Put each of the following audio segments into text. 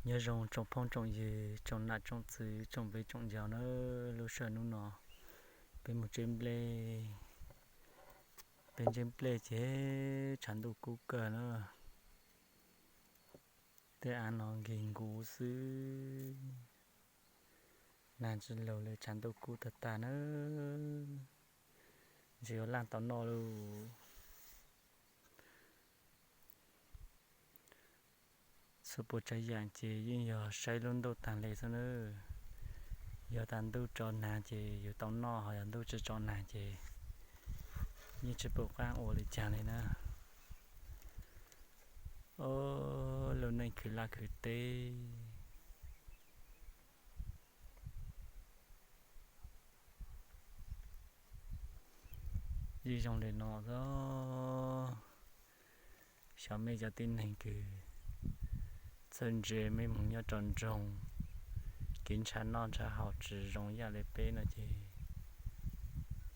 Nyob zoo tsoom phooj tsoom ywg, tsoom nam tsoom txwv, tsoom viv tsoom ncaus na, lub sij hawm hnub no peb mus tseb nplej, peb ntseb nplej ces tshav ntuj kub kawg na. Tej av no nkig nkuv xwb, nag tsis lug li tshav ntuj kub tag tag na, ntshe yuav laj tau noj lauj. Txhua puas tsav yam ces yeej yog saib lub ntuj taag le xwb na. Yog tas ntuj tso nag ces yus tau noj, ho yog ntuj tsis tso nag ces yeej tsis pum qaab ua li cas li na. Lub neej khwv laj khwv teb yeej zoo li no xwb. Xyov mej cov tib neeg kws txawj ntse, mej moog nyob rau nroog, kev nrhav noj nrhav haus tsis zoo yam li peb no ces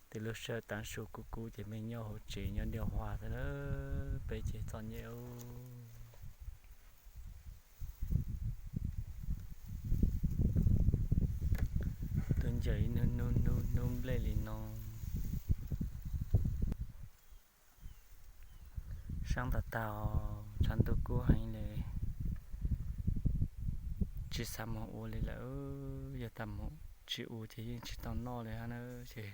tej lub sij hawm taav su kub kub ces mej nyob hauv tsev nyob diaj huas xwb na, peb ces txom nyem. Tuaj ncaim ib hnub hnub hnub nplej li no. Saab tag tag, tshav ntuj kub heev li, tsis xav moog ua li lawm. Yog tas moog tsis ua ces yeej tsis tau noj li hab na, ces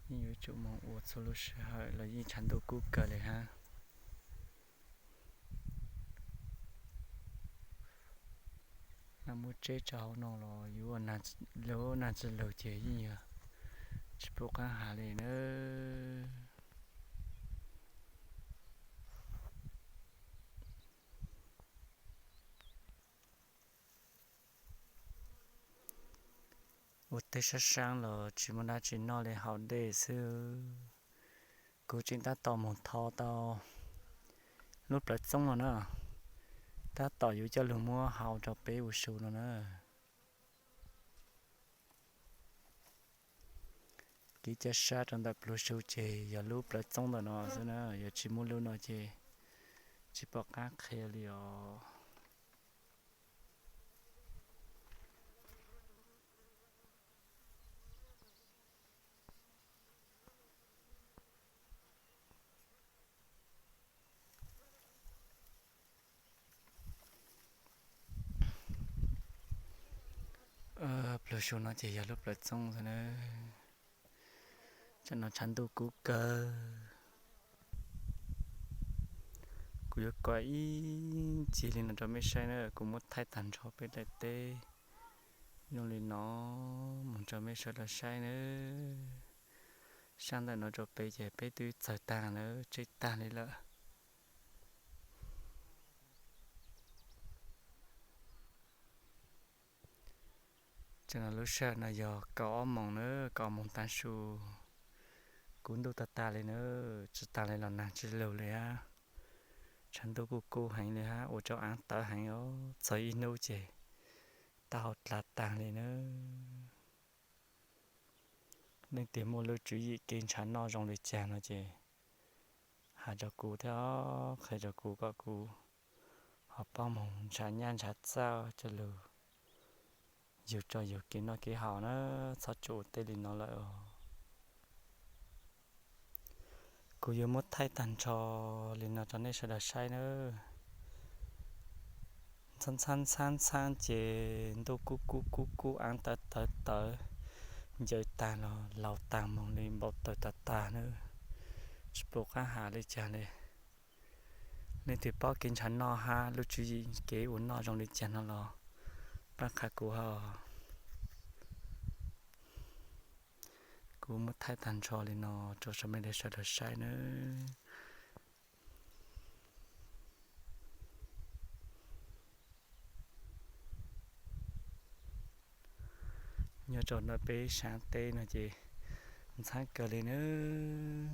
yeej yuav tsum moog ua txhua lub sij hawm los yeej tshav ntuj kub kawg li hab. Nag muab tseb rau hauv no los yus ua nag tsis lug ces yeej yog tsis pum qaab has li na. Ua teb sab saab los tsis muaj dab tsi noj li haus dej xwb. Kuv tseem tab tom moog tho tau lub plawv txoob no na, tab tom yuav coj lug muab hau rau peb ua su no na. Kev cai sab rau ntawm pluag su ces yog lub plawv txoob ntawm no xwb na, yog tsis muaj lub no ces tsis pom qab qhia li os. Pluag su no ces yog lub plawv txoob xwb na. Tam no tshav ntuj kub kawg. Kuv yuav kom ib ncig li no rau mej saib na, kuv muab thaij tag nrho peb daim teb zoo li no mus rau mej sawv daws saib na. Saab ntawm no rau peb ces peb twb txawg tag lawm, tseb tag li lawm. Tam no lub sij hawm no yog kaum ob moos na, kaum ob moos tav su, kub ntuj tag tag li na, tsis taag li los nag tsis lug li hab. Tshav ntuj kuj kub heev li hab, ua rau aav tawv heev os, txog ib hnub ces taub hau dlav taag li na. Leej twg muaj lub tswv yim kev nrhav noj zoo li cas no ces has rau kuv thiab, qhia rau kuv kom kuv ho paub moog nrhav nyaj nrhav txag coj lug yug rau yug kev noj kev haus na, txhob tsuas tej li no lawm. Kuv yuav muab thaij tag nrho li no rau nej sawv daws saib na. Ntxhab ntxhab ntxhab ntxhab ces ntuj kub kub kub kub, aav tawv tawv tawv, ncaws tag los laus tag moog li, npau taws tag tag na, tsis pum qab has li cas li. Leej twg paub kev nrhav noj hab lub tswv yim kev ua noj zoo li cas no los pab qha kuv hab. Kuv muab thaij tag nrho li no rau sawv mej sawv daws saib nawb. Nyob rau ntawm peb sab teb no ces ntxhab kawg li nawb.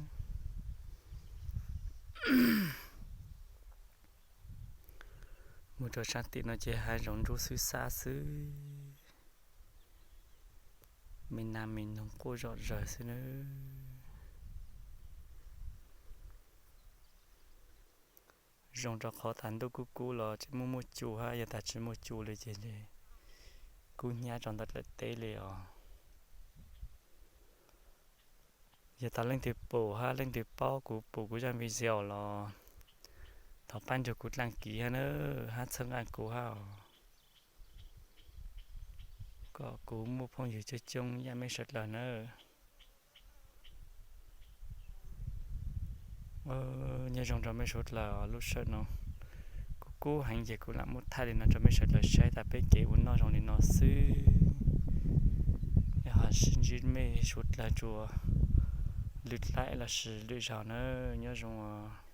Mus rau sab tim no ces hav zoov nrub xwb xab xwb, me nas me noog quaj zom zaws xwb nawb. Zoo rau qhov tas ntuj kub kub los tseem muaj muaj cua hab, yog tas tsis muaj cua li ces kub hnyiab rau ntawm dlaim teb li os. Yog tas leej twg pum hab leej twg paub kuv pum kuv zaj video los thov pab nrug kuv dlaaj kiv hab na, hab txhawb nqaa kuv hab os, kom kuv muaj phooj ywg coob coob yam mej sawv dlawg na. Nyob zoo rau mej suav dlawg, lub sij hawm no kub kub heev ces kuv lam muab thaij li no rau mej sawv dlawg saib tas peb kev ua noj zoo li no xwb. Yog hais sib ntsib mej suav dlawg tsuas lwm dlaim lossis lwm zaug na, nyob zoo os.